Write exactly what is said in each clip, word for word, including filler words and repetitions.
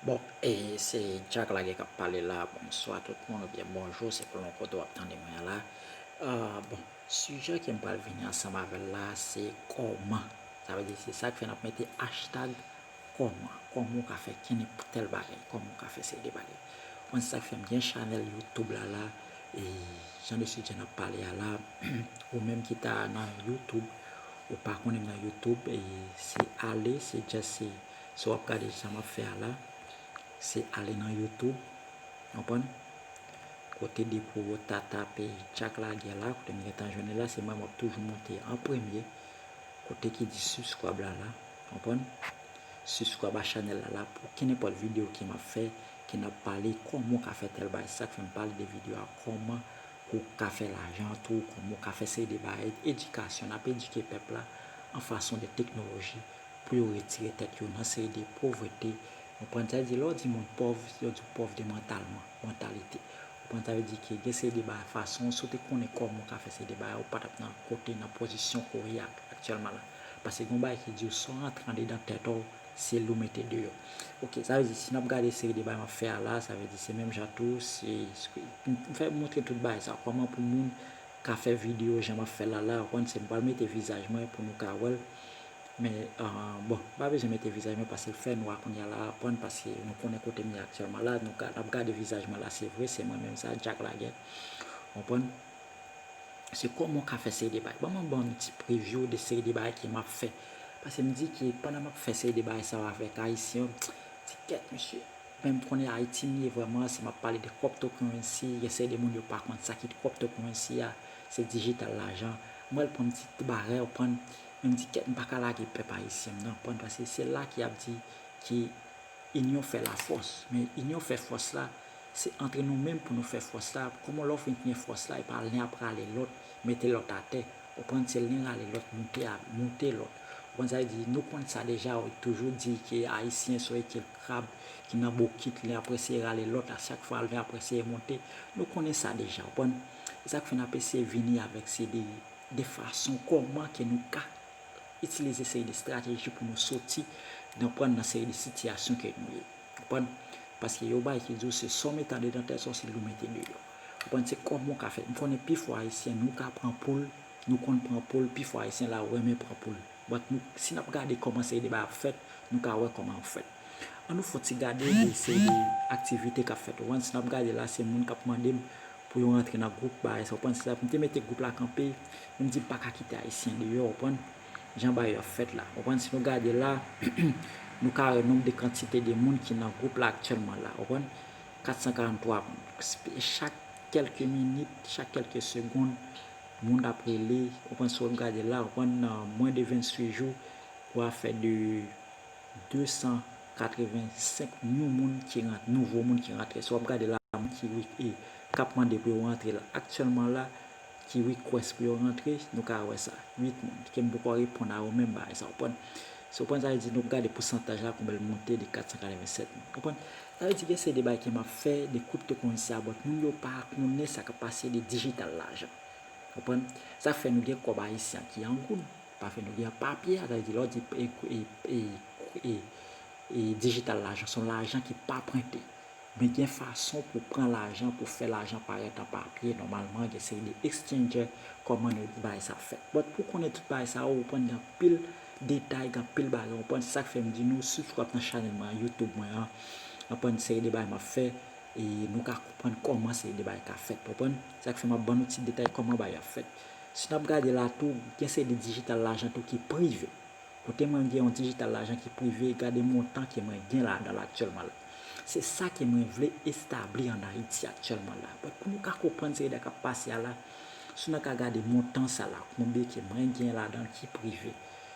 Bon, e se Jack Lagè k ap pale la. Bonswa tout moun, oubyen bonjou, se pou yon kote w ap tande mwen an la. Ah, bon, sijè ke m pral vini ansanm avè l la, se kòman. Sa vle di, se sa k fè n ap mete hashtag kòman. Kòman w ka fè kenep tèl bagay, kòman w ka fè seri de bagay. Bon, se sa k fè m gen chanèl YouTube la la, e jan de sijè n ap pale a la, ou menm ki ta nan YouTube, ou pa konnen m nan YouTube, e se ale, se just, se, se w ap gade sa m ap fè a la, se ale nan YouTube, konprann? Kote depi w ta tape Jack Lagè la, kote m gentan jwenn li la, se mwen m ap toujou monte an premye. Kote ki di subscribe la la, konprann? Subscribe a chanèl la la pou kenenpòt videyo ke m ap fè, ke n ap pale kòman w ka fè tèl bagay. Sa k fè m pale de videyo a, kòman ou ka fè lajan tou, kòman w ka fè seri de bagay, edikasyon, n ap edike pèp la an fason de teknoloji pou yo retire tèt yo nan seri de povrete. Konprann sa vle di, lè w di moun pòv, yo di w pòv de mantalman, mantalite. Konprann sa vle di ke gen seri de bagay fason, si w te konnen kòman w ka fè seri de bagay, ou pa t ap nan kote, nan pozisyon ke w ye ak-, aktyèlman la. Paske gen yon bagay ki di w, sa w rantre andedan tèt ou, se li w mete deyò. Ok, sa vle di, si n ap gade seri de bagay m ap fè a la, sa vle di se menm jan tou, se, se, m fè montre tout bagay sa, kòman pou moun ka fè videyo jan m ap fè la la, w konprann, se m pral mete vizaj mwen pou nou ka wè l. Men, ah, bon, m pa bezwen mete vizaj mwen paske l fè nwa kounye a la, w konprann, paske nou konnen kote m ye aktyèlman la, nou ka, n ap gade vizaj mwen la, se vre, se mwen menm sa, Jack Lagè, w konprann. Se kòman w ka fè seri de bagay. Ban mwen ban nou ti preview de seri de bagay ke m ap fè. Paske m di ke pandan m ap fè seri de bagay sa yo avèk Ayisyen, ti kèt, mesye. Men m konnen Ayiti m ye vrèman, si m ap pale de cryptocurrency, gen seri de moun yo pa konn sa ki cryptocurrency a, se digital lajan. M pral pran m ti bagay, w konprann, men m di kèt, m pa ka lage pèp ayisyen m nan, w konprann, paske se la ki ap di ki inyon fè lafòs. Men inyon fè fòs la, se antre nou menm pou nou fè fòs la. Kòman lè w fin gen fòs la, e pa len ap rale lòt, mete lòt atè. Ou konprann, se len rale lòt, moute a, moute lòt. Ou konprann sa vle di, nou konn sa deja, yo toujou di ke Ayisyen se yon ekil krab ki nan bokit, len ap eseye rale lòt, a chak fwa len ap eseye monte. Nou konnen sa deja, ou konprann? E sa k fè n ap eseye vini avèk se de, de fason kòman ke nou ka itilize seri de estrateji pou nou soti nan pran nan seri de sitiyasyon ke nou ye. Ou konprann? Paske yon bagay ki di w se sa w mete andedan tèt sa w, se li w mete deyò. Ou konprann? Se kòman w ka fè. M konnen pifò Ayisyen, nou ka pran poul, nou konn pran poul, pifò Ayisyen la renmen pran poul. But nou, si n ap gade kòman seri de bagay ap fèt, nou ka wè kòman yo fèt. An nou fè yon ti gade de seri de aktivite k ap fèt. Ou konprann? Si n ap gade la, se moun k ap mande m pou yo rantre nan gwoup bagay sa, ou konprann, se sa, m te mete gwoup la kanpe, men m di m pa ka kite Ayisyen deyò, ou konprann, jan bagay yo ap fèt la, ou konprann, si nou gade la, nou ka wè nonb de kantite de moun ki nan gwoup la aktyèlman la, ou konprann, kat san karant twa moun. Chak kèlke minit, chak kèlke segonn, moun ap rele, ou konprann, si w ap gade la, ou konprann, nan mwen de venntuit jou, ou a fè de de san katrevensenk new moun ki rant-, nouvo moun ki rantre. Si w ap gade la, moun ki re-, e, k ap mande pou yo rantre la, aktyèlman la, ki request pou yo rantre, nou ka wè sa, uit moun, ke m poko reponn a yo menm bagay sa, ou konprann? Si w konprann sa vle di, nou gade pousantaj la, konbyen l monte de kat san katrevennsèt moun. Ou konprann? Sa vle di, gen seri de bagay ke m ap fè, de cryptocurrency a, but moun yo pa konnen sa k ap pase de digital lajan. Ou konprann? Sa fè nou gen kòb ayisyen ki an goud. Paske nou gen papye a, sa vle di lè w di e, e, e, e, e digital lajan, se yon lajan ki pa prente. Men gen fason pou pran lajan, pou fè lajan parèt an papye, nòmalman, gen seri de exchanger, kòman nou bagay sa fèt. But pou konnen tout bagay sa yo, ou konprann gen anpil detay, gen anpil bagay, ou konprann, se sa k fè m di nou, subscribe nan chanèl mwen an, YouTube mwen an, ou konprann seri de bagay m ap fè, e nou ka konprann kòman seri de bagay ka fèt, ou konprann? Sa k fè m ap ban nou ti detay kòman bagay ap fèt. Si n ap gade la tou, gen seri de digital lajan tou ki prive. Kote mwen gen yon digital lajan ki prive, gade montan ke mwen gen ladan l aktyèlman la. Se sa ke mwen vle establi an Ayiti aktyèlman la. But pou nou ka konprann seri de sa k ap pase a la, si nou ka gade montan sa la, konbyen ke mwen gen ladan l ki prive.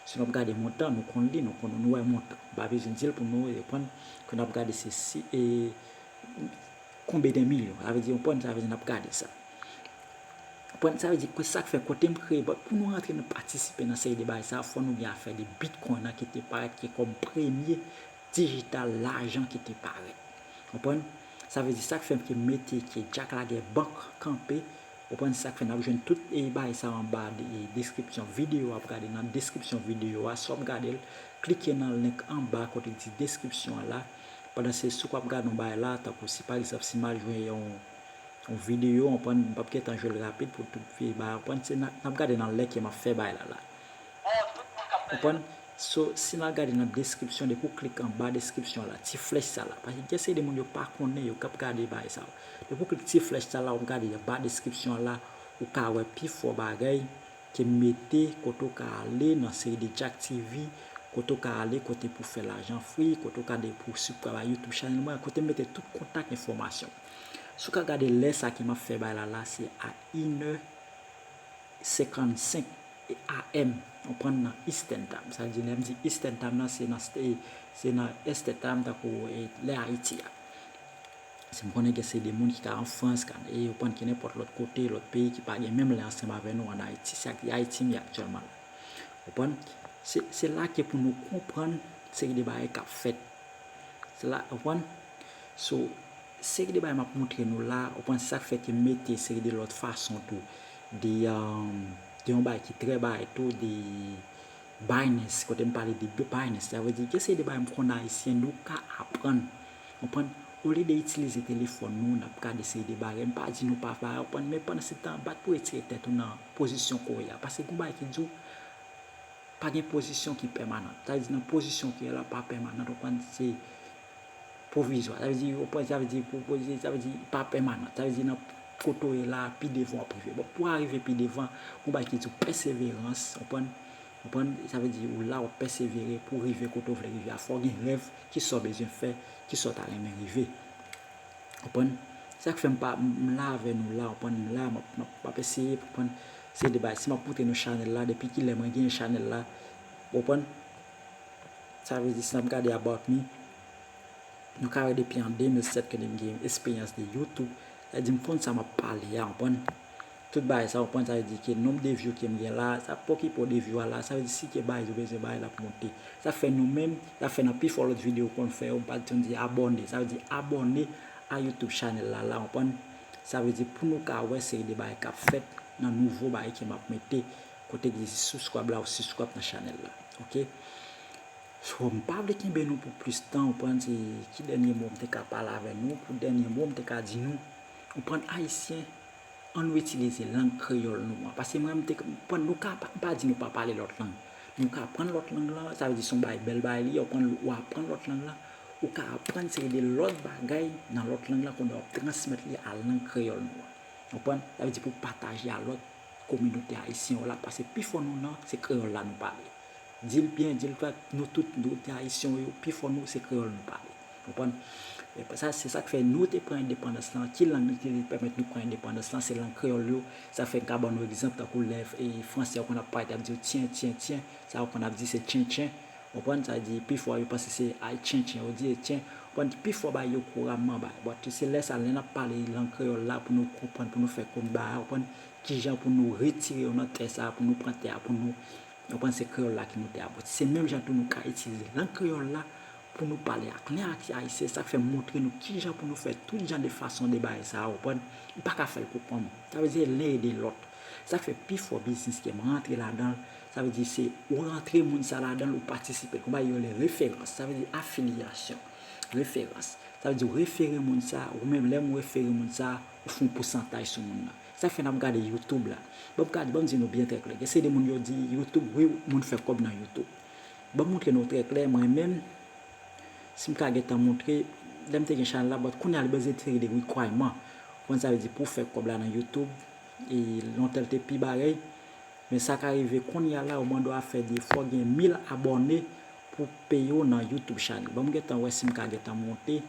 Si nou ap gade montan, nou konn li, nou konn, nou wè montan. M pa bezwen di l pou nou konprann ke n ap gade se si, e, konbyen de milyon. Sa vle di, ou konprann, sa vle di n ap gade sa. Ou konprann, sa vle di, ke sa k fè kote m kreye, but pou nou rantre, nou patisipe nan seri de bagay sa, fò nou gen afè de Bitcoin nan ki te parèt ke kòm premye digital lajan ki te parèt. Ou konprann? Sa vle di, sa k fè m ke mete ke Jack Lagè Bank kanpe, ou konprann, sa k fè n ap jwenn tout, e, bagay sa anba de, e, deskripsyon videyo a, w ap gade nan deskripsyon videyo a, si w ap gade l, klike nan link anba kote ki di deskripsyon an la, Pandan se sou k ap gade yon bagay la, tankou si pa egzanp, si m al jwe yon, yon videyo, w konprann, m p ap gentan jwe l rapid pou tout vye bagay, w konprann, se n a, n ap gade nan lè ke m ap fè bagay la la. W konprann? So, si n al gade nan deskripsyon, depi w klik anba deskripsyon la, ti flèch sa la, paske gen seri de moun yo pa konnen, yo k ap gade bagay sa yo. Depi w klik ti flèch sa la, w ap gade anba deskripsyon la, ou ka wè pifò bagay ke m mete kote w ka ale nan seri de Jack T V, kote w ka ale kote pou fè lajan fri, kote w ka de pou subscribe a YouTube channel mwen, kote m mete tout kontak enfòmasyon. Si w ka gade lè sa ke m ap fè bagay la la, se a inè senkannsenk A M, w konprann, nan Eastern Time. Sa vle di, lè m di Eastern Time nan, se nan, se nan Eastern Time, tankou, e, lè Ayiti a. Si m konnen gen se de moun ki ka an Frans, ka, e yo konn ki nenpòt lòt kote, lòt peyi ki pa gen menm lè ansanm avè nou ann Ayiti. Se ak Ayiti m ye aktyèlman la. Konprann? Se, se la ke pou nou konprann seri de bagay k ap fèt. Se la, konprann? So, seri de bagay m ap montre nou la, konprann, se sa k fè ke m mete seri de lòt fason tou. De, um, de yon bagay ki trè bagay tou, de Binance, kote m pale de Binance, sa vle di gen seri de bagay m konn Ayisyen nou ka aprann. Konprann? Olye de itilize telefòn nou, n ap gade seri de bagay. M pa di nou pa bagay, konprann, men pandan se tan, bat pou retire tèt ou nan pozisyon ke w ye a. Paske gen bagay ki di w, pa gen pozisyon ki pèmanan. Sa vle di nan pozisyon ke w ye la pa pèmanan, konprann, se pwovizwa. Sa vle di, w konprann, sa vle di, pou, pou, sa vle di, pa pèmanan. Sa vle di, nan kote w ye la, pi devan w ap rive. Bon, pou w arive pi devan, yon bagay ki di w pèseverans, w konprann? W konprann? Sa vle di, ou la, w ap pèsevere pou w rive kote w vle rive a. Fò w gen rèv, kisa w bezwen fè, kisa w ta renmen rive. W konprann? Sa k fè m pa, m la avè nou la, w konprann, m la, m ap, m ap, m ap eseye, w konprann, se de bagay. Si m ap montre nou chanèl la, depi kilè mwen gen chanèl la, w konprann? Sa vle di, si n ap gade about me, nou ka wè depi an de mil sèt ke m gen esperyans de YouTube. Sa vle di, m konn sa m ap pale a, w konprann? Tout bagay sa, w konprann, sa vle di ke nonb de view ke m gen la, sa pa okipe w de view a la, sa vle di si ke bagay ou bezwen bagay l ap monte. Sa fè nou menm, sa fè nan pifò lòt videyo w konn fè yo, m pa t konn di abòne, sa vle di abòne a YouTube chanèl la, la, w konprann? Sa vle di pou nou ka wè seri de bagay k ap fèt nan nouvo bagay ke m ap mete, kote ki di subscribe la, ou subscribe nan chanèl la, oke? So, m pa vle kenbe nou pou plis tan, w konprann, se ki dènye mo m te ka pale avè nou, pou dènye mo m te ka di nou, w konprann, Ayisyen, ann nou itilize lang kreyòl nou an. Paske mwen, m te, m konprann, nou ka pa, m pa di nou pa pale lòt lang. Nou ka aprann lòt lang lan, sa vle di se yon bagay, bèl bagay li ye, w konprann, ou aprann lòt lang lan, ou ka aprann seri de lòt bagay nan lòt lang lan, kounye a w ap transmèt li a lang kreyòl nou an. W konprann? Sa vle di pou pataje a lòt kominote ayisyen yo la, paske pifò nou nan, se kreyòl la nou pale. Di l byen, di l klè, nou tout, nou te ayisyen yo, pifò nou, se kreyòl nou pale. Konprann? E sa, se sa k fè nou te pran endepandans lan. Ki lang ki te pèmèt nou pran endepandans lan? Se lang kreyòl yo. Sa fè m ka ban nou egzanp, tankou lè, e, fransè yo konn ap pale, y ap di yo tyen, tyen, tyen. Sa yo konn ap di se tyen, tyen. Konprann? Sa di, pifò yo panse se ay tyen, tyen. Yo di e tyen. Konprann? Pifò bagay yo kouramman bay. But se lè sa, lè n ap pale lang kreyòl la pou nou konprann, pou nou fè kòm bagay, konprann? Kijan pou nou retire yo nan tè sa, pou nou pran tè a, pou nou, konprann, se kreyòl la ki nou te apoti. Se menm jan tou nou ka itilize lang kreyòl la pou nou pale ak lè ak ayisyen. Sa k fè m montre nou kijan pou nou fè tout jan de fason de bagay sa a, konprann? Ou pa ka fè l pou kont ou. Sa vle di len ede lòt. Sa k fè pifò biznis ke m rantre ladan l, sa vle di se ou rantre moun sa ladan l, ou patisipe l. Konba yo rele referans, sa vle di afilyasyon. Referans. Sa vle di w refere moun sa, ou menm lè m refere moun sa, ou fè yon pousantaj sou moun nan. Sa k fè n ap gade YouTube la. Ban m gade, ban m di nou byen trè klè. Gen seri de moun yo di YouTube, wi, moun fè kòb nan YouTube. Ban m montre nou trè klè, mwen menm, si m ka gentan montre, lè m te gen chanèl la, but kounye a li bezwen tire de requirement. Ou konn sa vle di pou w fè kòb la nan YouTube, e lontan l te pi bagay. Men sa ka rive kounye a la, yo mande w a fè de, fò w gen mil abòne pou peye w nan YouTube channel. Ban m gentan wè si m ka gentan monte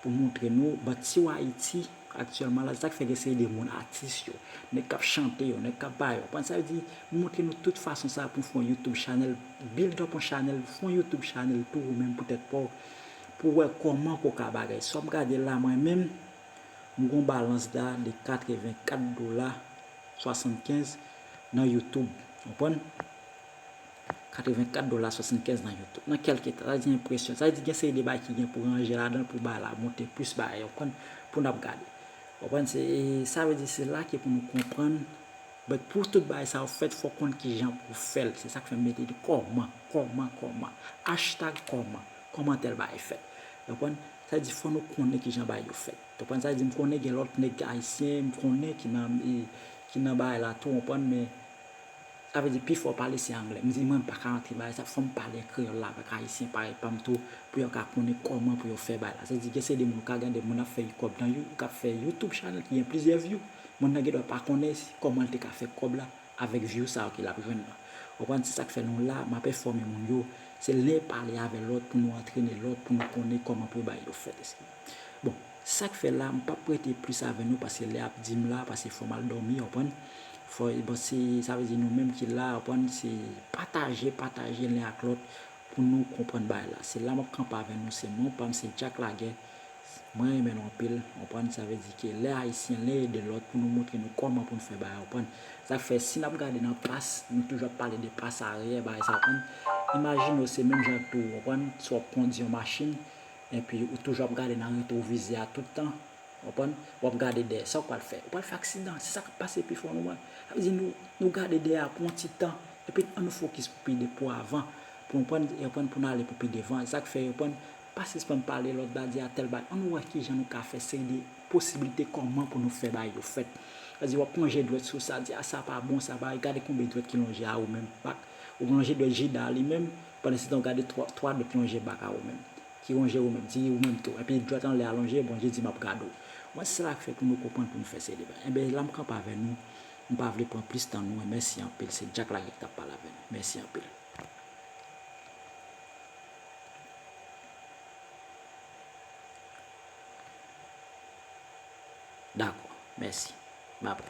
pou montre nou. But si w Ayiti aktyèlman la, se sa k fè gen seri de moun atis yo, nèg k ap chante yo, nèg k ap bagay yo. Konprann sa vle di, m montre nou tout fason sa pou n fè yon YouTube channel, build up yon channel, fè yon YouTube channel tou ou menm pou tèt pa w, pou w wè kòman pou w ka bagay. Sa w ap gade la, mwen menm, m gon balans la de katrevenkat dola swasannkenz nan YouTube. Konprann? Katrevenkat dola swasannkenz nan YouTube. Nan kèlke tan, sa vle di enpresyon. Sa vle di gen seri de bagay ki gen pou ranje ladan l pou bagay la monte plis bagay, w konprann, pou n ap gade. W konprann? Se, sa vle di se la ke pou nou konprann. But pou tout bagay sa yo fèt, fò w konn kijan pou w fè l. Se sa k fè m mete di kòman, kòman, kòman. Hashtag kòman. Kòman tèl bagay fèt. W konprann? Sa vle di, fò nou konnen kijan bagay yo fèt. Ou konprann? Sa vle di, m konnen gen lòt nèg ayisyen, m konnen ki nan, e, ki nan bagay la tou, ou konprann, men sa vle di, pi fò pale se anglè. M di, mwen, m pa ka rantre bagay sa, fò m pale kreyòl la avèk ayisyen parèy pa m tou, pou yo ka konnen kòman pou yo fè bagay la. Sa vle di, gen seri de moun ou ka gade, moun ap fè kòb nan You-, k ap fè YouTube channel ki gen plizyè view. Moun nan gendwa pa konnen kòman l te ka fè kòb la avèk view sa yo ke l ap jwenn nan. Ou konprann? Se sa k fè nou la, m ap enfòme moun yo. Se lè pale avè lòt pou nou antrene lòt, pou nou konnen kòman pou bagay yo fèt. Bon, sa k fè la, m p ap rete plis avè nou, paske lè ap di m la, paske fò m al dòmi, ou konprann? Fò, bon, se, sa vle di nou menm ki la, ou konprann? Se pataje, pataje len ak lòt pou nou konprann bagay la. Se la m ap kanpe avè nou, se non pa m, se Jack Laguerre. Mwen renmen nou anpil, ou konprann? Sa vle di ke lè ayisyen, len ede lòt pou nou montre nou kòman pou nou fè bagay, ou konprann? Sa k fè, si n ap gade nan pas, nou toujou ap pale de pas aryè, bagay sa, ou konprann? Imajine w se menm jan tou, ou konprann? Si w ap kondui yon machin, epi ou toujou ap gade nan retwovizè a tout tan, ou konprann? W ap gade dèyè, sa w pral fè? Ou pral fè aksidan, se sa k ap pase pi fò nou an. Sa vle di nou, nou gade dèyè a pou yon ti tan, epi ann nou fokis pou pi de, pou avan, pou, ou konprann, ou konprann, pou n ale pou pi devan. Se sa k fè, ou konprann, pa sispann pale lòt bagay, di a tèl bagay. Ann nou wè kijan nou ka fè seri de posiblite kòman pou nou fè bagay yo fèt. Sa vle di w ap lonje dwèt sou sa, di a sa pa bon, sa pa, gade konbyen dwèt ki lonje a ou menm, bak. Ou lonje dwèt Jida li menm, pandan se tan w gade twa, twa dwèt lonje bak a ou menm. Ki ronje ou menm, di ou menm tou. Epi dwèt anlè a lonje, Bondye di m ap gade w. Mwen, se sa k fè pou nou konprann pou nou fè seri de bagay. Enben, la m kanpe avè nou. M pa vle pran plis tan nou. Mèsi anpil. Se Jack Laguerre k t ap pale avè nou. Mèsi anpil. Dakò. Mèsi. Babay.